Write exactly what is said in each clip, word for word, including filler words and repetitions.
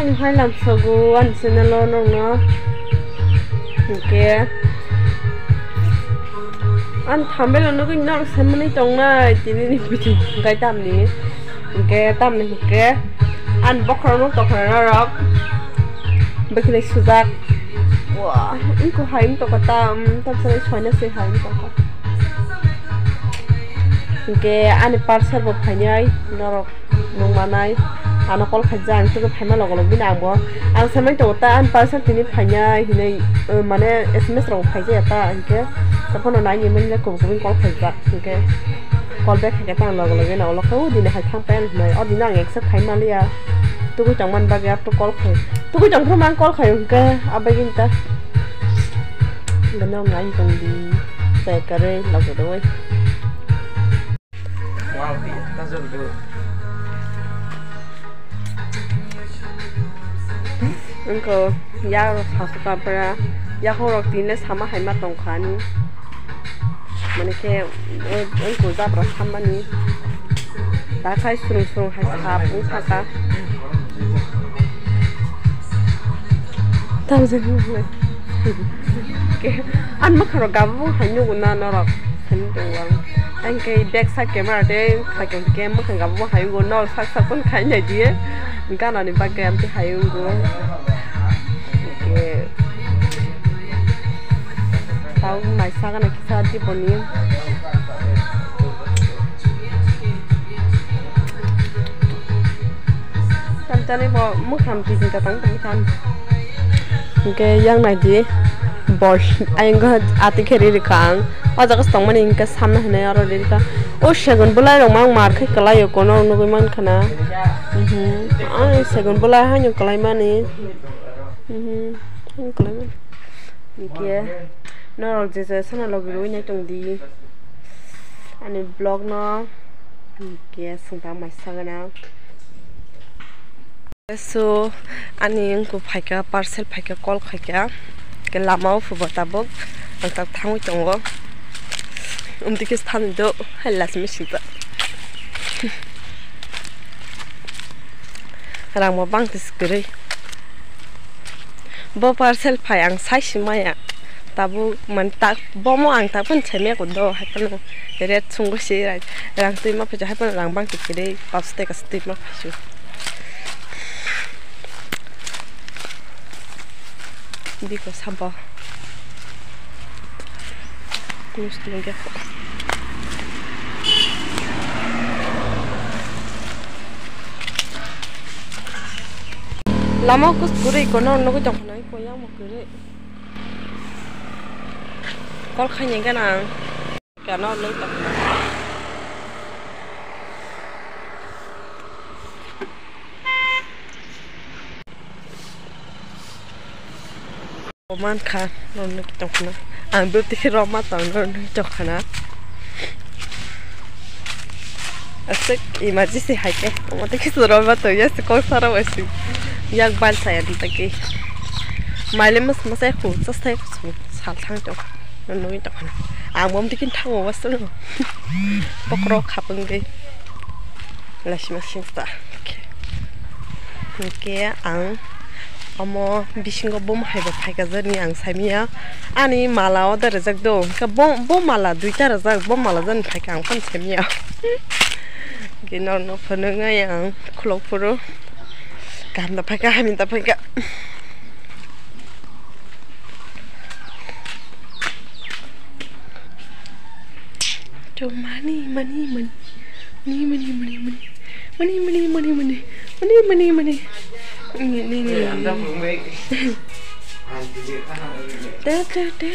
Hai lamsogo ani channel o nokno. Hwnkhe ani thumbnail o nugwi norok se manwi tongnai tini ni video hwnkhe tamni. Hwnkhe tamni hwnkhe ani bokhorok nuk tongkha norok. Bwkhwnwi sujak. Wah, wngkha hai wng tongkha tam, tam sanai soina se hai wng tongkha. Hwnkhe ani parcel bo phainai norok. Nung manai, ano call khaijak, ang tei phaima logo logo bini ang bo, ang sanai tongo ta, ani parcel tini phainai hinui, uh, mane S M S rok phaijak ya ta, hinkhe, tei phano nai ni manya kubui kubui call khaijak, hinkhe, call back khaikhe ta ang logo logo no, ulo khe, o dini hai thang pai hinui, o dini ang accept khai maliya, tugui tongmani bagwi aro call khai, tugui tongphuru ma ang call khai, hinkhe, abagini ta, bini nai tong di, chai kwrwi logo doi. Wngkha yak rok sasu kapra, yakhong rok tini le sama hai ma tong kha ni. Mani khe, wngkha jabra sammani. Dakhai swrwng swrwng hai sap wng kha ta. Tamjani wngkha. Ani mwkhang rok gabung hai nugo na norok. Sani tongo ang. Ang khe back side camera tei side camera khe mwkhang gabung hai nugo, norok sak sak phone khai nai di. Gana ni bagwi ang tei hai nugo. Khe tau mai sagana kisa di boni. Tamchani bo mwkhang twi twi ta tang tong khan. Hwnkhe yang nai di. Bol ayang atwi khe ri rikha ang. O jaga se tongmani hwnkhe samna hinwi oro ri rikha. O segun bwlai rok mang mar khe kwlai o kono nugwi mankha na. Mhm. Ang segun bwlai haino kwlai mani. Mhm. Haino kwlai mani. Hwnkhe norok je je sana logi rwi nai tong di. Ani vlog no hwnkhe swngchar mai sagana. So, ani wngkha phaikha, parcel phaikha, call khaikha, ke lama o phubo tabuk, ang tak thangwi tongo. Umtwi khe thani do, hai last message ba. Rang bo bang tisi kwrwi. Bo parcel phai ang sai si maya. Tabuk man tak, bomo ang tak phan sai maya ko do, hai phano ret sungwi si rang twi ma phai, hai phano rang bang twi kwrwi, paanch taka twi ma phai. Biko sabo. Nus tong khe. Lama kus kwrwi kono nugwi tong khna ko yang mo kwrwi. Call khaini gana ang. Kano nung tongkha. Mankha, nung tongkha. Ang doti roma tong, nung tongkha. Asik emergency hai ke. Omo tei kisa roma tong, ya se kok sara wasi. Yak bal saya di taki. Maile mas masai khu, sasai khu, sal thang tong. Nungwi tongkha. Ang bo omtwi khe thango wasu no. Bokhorok khapang de. Laisima singsa. Hwnkhe ang omo bisingo bomo hai bo phaikha jani ang saimanya. Ani mala o da rwjak do. Hwnkhe bo, bo mala duita rwjak, bo mala jani phaikha ang phano saimanya. Hwnkhe norokno phunuknai ang khulok phuru. Kaham da phaikha, hamya da phaikha. To mani, mani, mani. Mani, mani, mani, mani. Mani, mani, mani, mani. Mani, mani, mani. Ni, ni, ni, ni. Da, da, da.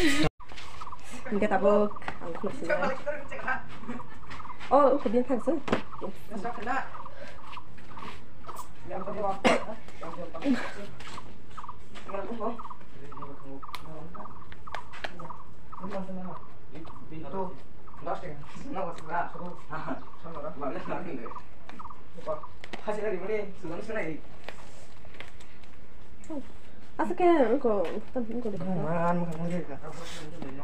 Hingke tabuk ang khuluk sinai. Oh, wngkha biyang thang se. Asa khe wngkha, wngkha de. Nang ma, ano wngkha, wngkha de ka.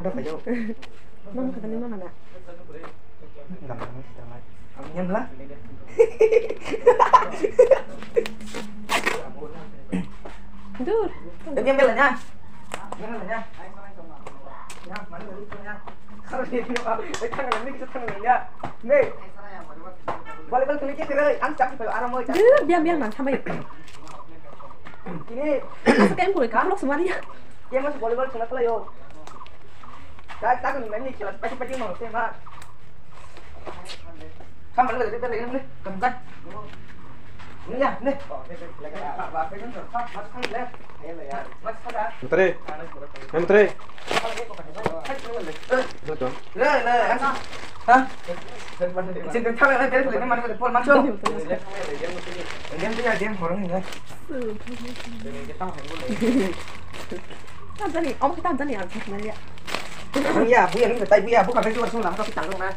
Udah, payo. Nang wngkha de, nang mana? Nang mana, nang mana? Nyam lah. Dur. Ini yang bela ya. Yang bela ya. Ya, mana bela itu ya? Kalau dia ini apa? Kita nggak bisa, kita nggak ya. Nih. Volleyball kena kita, ang tak tahu arah mau. Dur, biang biang nang sama yuk. Ini. Masa kayak gue kan lo semua dia. Dia masuk volleyball kena pula yo. Tak tak nang ini kelas pagi pagi mau sih mak. Kam mana bela bela ini kam kan. Ini ya, nih. Matre. Matre. Betul. Ha? Sing tang tang tang tang pol macho. Dem dia dem horong ni. Tanzania, oh Tanzania, Tanzania. Ya, buya ni tai buya buka baju sung lam ka pitang na.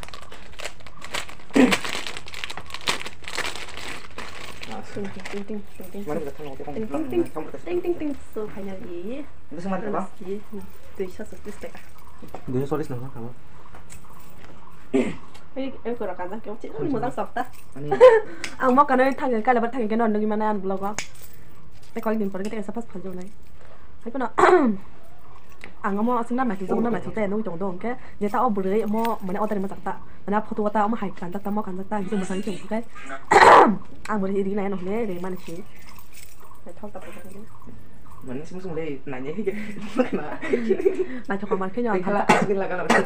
Ting ting ting ting ting ting. Mana kita tang. Ting ting ting. Ting ting ting. So finally. Itu semua apa? Duiso cholish taka. Duiso cholish nang ka. Ei, ei, kora kanjang kyo chini mojang sokta. Ang mo kanai thangwi kala ba thangwi keno nugwi mane ang vlog o. Tei koi din por kete sa pas phal jonai. Hai kono ang mo asing na mati jong na mati te nugwi tong dong ke. Je ta o bwrwi mo mane order mo jakta. Mane photo ta mo hai kanjak ta mo kanjak ta. Ang jong bwsang jong ke. Ang bwrwi ri nai no le re mane si. Thok ta. Mane sung sung le nanya hi ke. Naithok kamar khe nyo. Khala asli laga laga.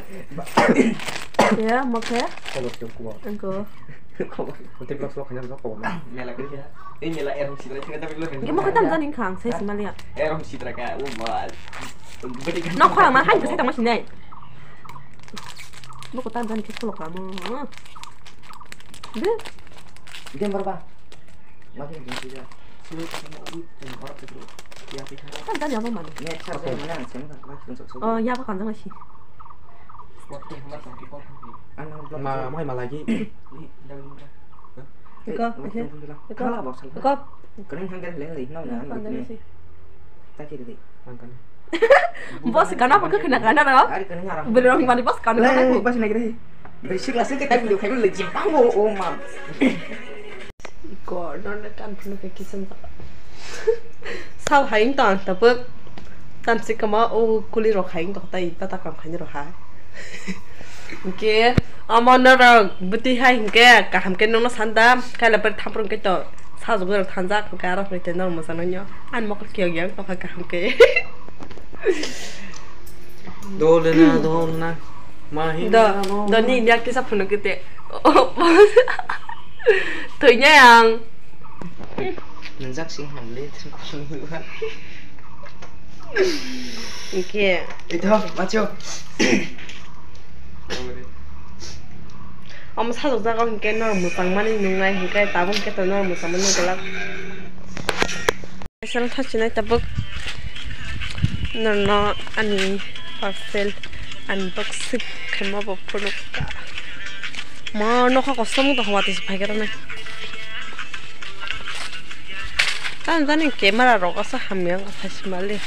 Ya, mo khe. Khobor tong kuwa. Engko. Khobor. Tei vlog vlog khanya vlog khobor. Mela khe. Ei mela erom sidra khe ta bilo. Ke mo khe tam jani khang se simaliya. Erom sidra ka o ma. No khang ma hai se tang ma sinai. Mo ko tam jani khe kholo ka mo. De. Dem barba. Kan tadi apa mana? Oh, ya apa kan sama sih? Ma, mai malagi. Iko, iko. Iko. Iko. Kering hanggar leng leng nau na. Kan tadi sih. Bos, kenapa kau kena kena ro? Belum mandi bos kan aku. Bos lagi deh. Besi kelas kita video kayak lu jempang oh ma. Iko, no, no, kan phano khe kisa wngkha. Sal hai wngtong ang tabuk. Tamsi kama o kuli rok hai wngtong tai pata kam khaini rok hai. Hwnkhe omo norok bwtwi hai hwnkhe kaham khe nokno sanda kaila bari thampru hwnkhe to sajagwi rok thanjak hwnkhe aro hwnkhe norok mwchangnaino ani mokol kiyok ya wngtongkha kaham khe. Dol na, dol na. Mahi Do, na, dol do na. Ni yak kisa phunuk kete. Thoi nya yang. Nungjak sing hamle. Oke. Ito, macho. Om sajak jaga hingke nor musang mani nungnai hingke tabung keto nor musang mani nung kelak. Kaisa thachinai tabuk norno ani parcel unboxing khaima bo phunukha. Mo nokha kosom wngtong watwi se phaikhe rwnai. Tamo jani camera rok asa hamya wngkha saichimali.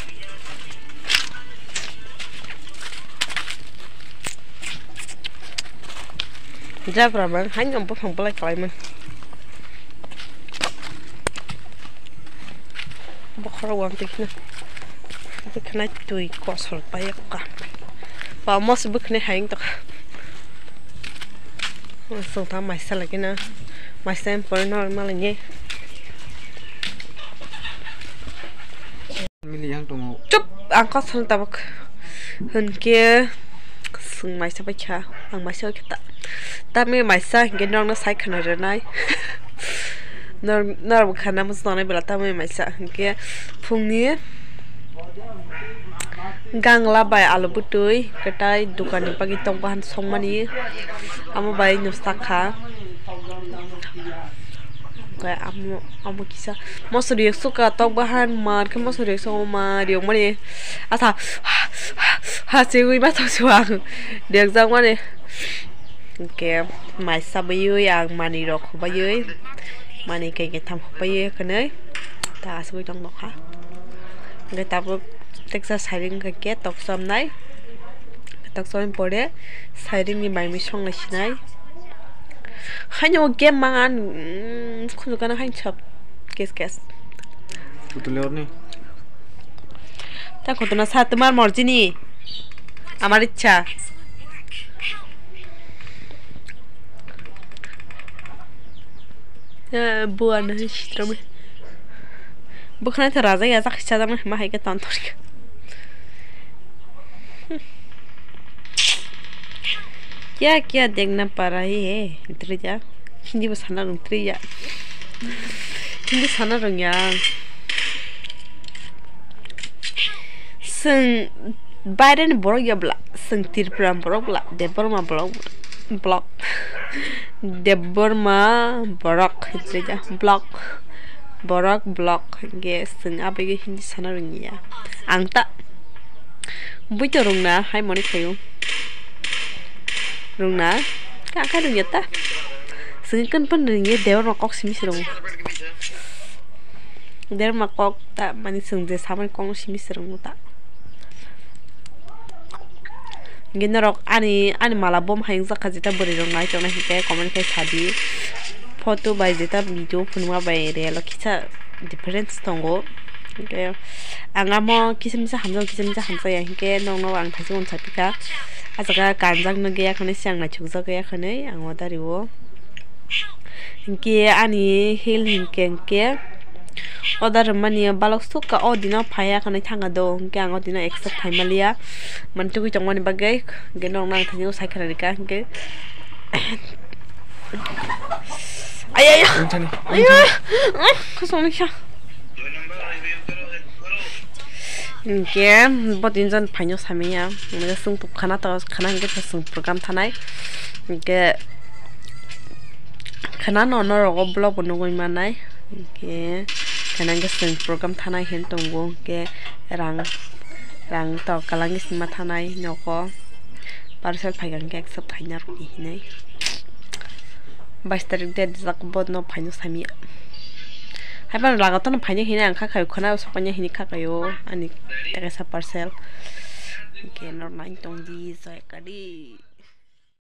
Jabra man haino buphang belai kalaimani. Bokhorok wamtwi kheno bwkhanai twi kosol paiyakha. Ba mos bwkhanai hai wngtokha. Chwng tha maisa lagina maisa pore normal hinwi. Mili yang tongo. Chup, ang kosol tabuk. Hwnkhe chwng maisa bai kha, ang maisa bai kha ta. Tamni maisa hwnkhe norokno sai khwna rwnai. Nor-, norok bo khana muchungnai bwla tamni maisa hwnkhe phungni gangla bai alu bwtwi kwtai dokanni bagwi tokbahan songmani amo bai nw sakha. Omo kisa mosori sukha tok bahan mar khe mosori sukha mar yong mani asa ha chegwi ma thok suang dek jak mani hwnkhe mai sabaiwi ang mani rok hubaiwi mani khe ketham hubaiwi hwnwi ta asugwi tong nokha hwnkhe tabuk teksa sairing khe tok chomnai tok chomni pore sairingni mai mui songlai sinai. Haino game mangan, mm, khunju gana haino sab kes kes. Putule orni. Ta khotona sa, tomar morjini, amar ichha. Eh, buana sitrom. Bukhana to raja ya, jak chajakna ma hai khe tontor kha. Kya kya dekhna para hai hai, hintrija. Hindi bo sana rwngtrija. Hindi sana rwngya. Chwng baireni borok ya bwla, chwng Tripura borok bwla, Debbarma borok, block, Debbarma borok, block, borok block, hwnkhe chwng aboni hindi sana rwngya. Ang ta buito rwngna hai mani khaio. Rwngna, kha kha rwngya ta. Chwng khe phan rwngya, Debbarma kok simi se rwngo. Debbarma kok ta mani chwng je samani kokno simi se rwngo ta. Hwnkhe norok ani, ani mala bom hai wngjakha, jeta bwrwi rok nai tongna hinkhe comment khai sadi. Photo bai jeta video phunukma bai real o kisa difference tongo. Hinkhe ang amo kisa misa hamjago, kisa misa hamjaya hinkhe nokno ang thaisa uansukha. Ah jaga kanjak nukya khwnwi se ang naithokjak ya khwnwi ang o dari o. Hinkhe ani heel hinkhe, hinkhe order rwmani balok sukha, o dino phaiya khwnwi thangkha do, hinkhe ang o dino accept khaimaliya. Mantugwi tongmani bagwi, hinkhe nokno ang thani o sai khwnarikha, hinkhe. Ay, ay, ay. Wngthani. Ay, ay. Khosong nokha. Hinkhe bo tinjon phaino samaya, hinkhe chwng khana to, khana hinkhe chwng program thanai. Hinkhe khana no norok o vlog bo nugwi mannai. Hinkhe khana hinkhe chwng program thanai hin tongo, hinkhe rang, rang to kwlangwi sima thanai nogo. Parcel phaikha hinkhe accept khaina rwdi hinwi. Bais tarik date rijak, bo no phaino samya. Haiphano lagatono phaino hinwi ang kha khaio, khana sokphaino hinwi kha khaio ani tei kaisa parcel. Hinkhe norok nai tongdi, joy kadi.